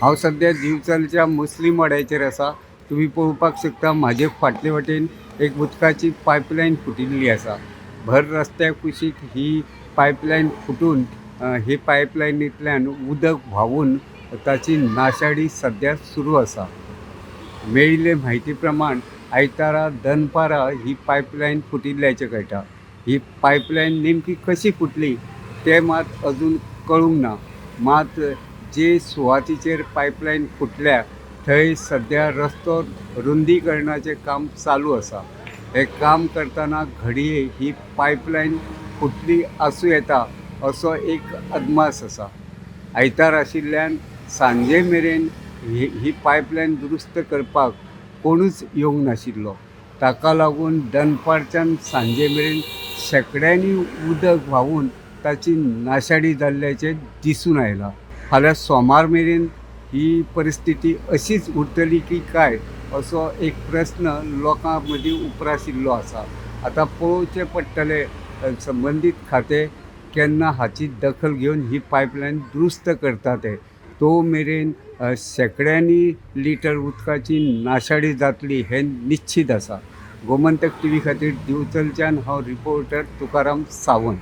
हांव सद्या दिवचलच्या मुस्लीम वाड्याचेर आसा. तुमी पळोवपाक शकता, म्हाजे फाटले वटेन एक उदकाची पायपलायन फुटिल्ली आसा. भर रस्त्या कुशीक ही पायपलायन फुटून ही पायपलायनींतल्यान उदक व्हांवून ताची नाशाडी सद्या सुरू आसा. मेळिल्ले म्हायती प्रमाण आयतारा दनपारा ही पायपलायन फुटिल्ल्याचें कळटा. ही पायपलायन नेमकी कशी फुटली तें मात अजून कळूंक ना. मात जे सुवातीचेर पायपलायन फुटल्या थंय सद्या रस्तो रुंदीकरणाचें काम चालू आसा. हें काम करतना घडये ही पायपलायन फुटली आसूं येता असो एक अदमास आसा. आयतार आशिल्ल्यान सांजे मेरेन ही पायपलायन दुरुस्त करपाक कोणूच येवंक नाशिल्लो. ताका लागून दनपारच्यान सांजे मेरेन शेंकड्यांनी उदक व्हांवून ताची नाशाडी जाल्ल्याचें दिसून आयलां. फाल्यां सोमार मेरेन ही परिस्थिती अशीच उरतली की काय असो एक प्रस्न लोकां मदीं उप्राशिल्लो आसा. आतां पळोवचें पडटलें, संबंदीत खातें केन्ना हाची दखल घेवन ही पायपलायन दुरुस्त करता तें. तो मेरेन शेंकड्यांनी लिटर उदकाची नाशाडी जातली हें निश्चीत आसा. गोमंतक टीव्ही खातीर दिवचलच्यान हांव रिपोर्टर तुकाराम सावंत.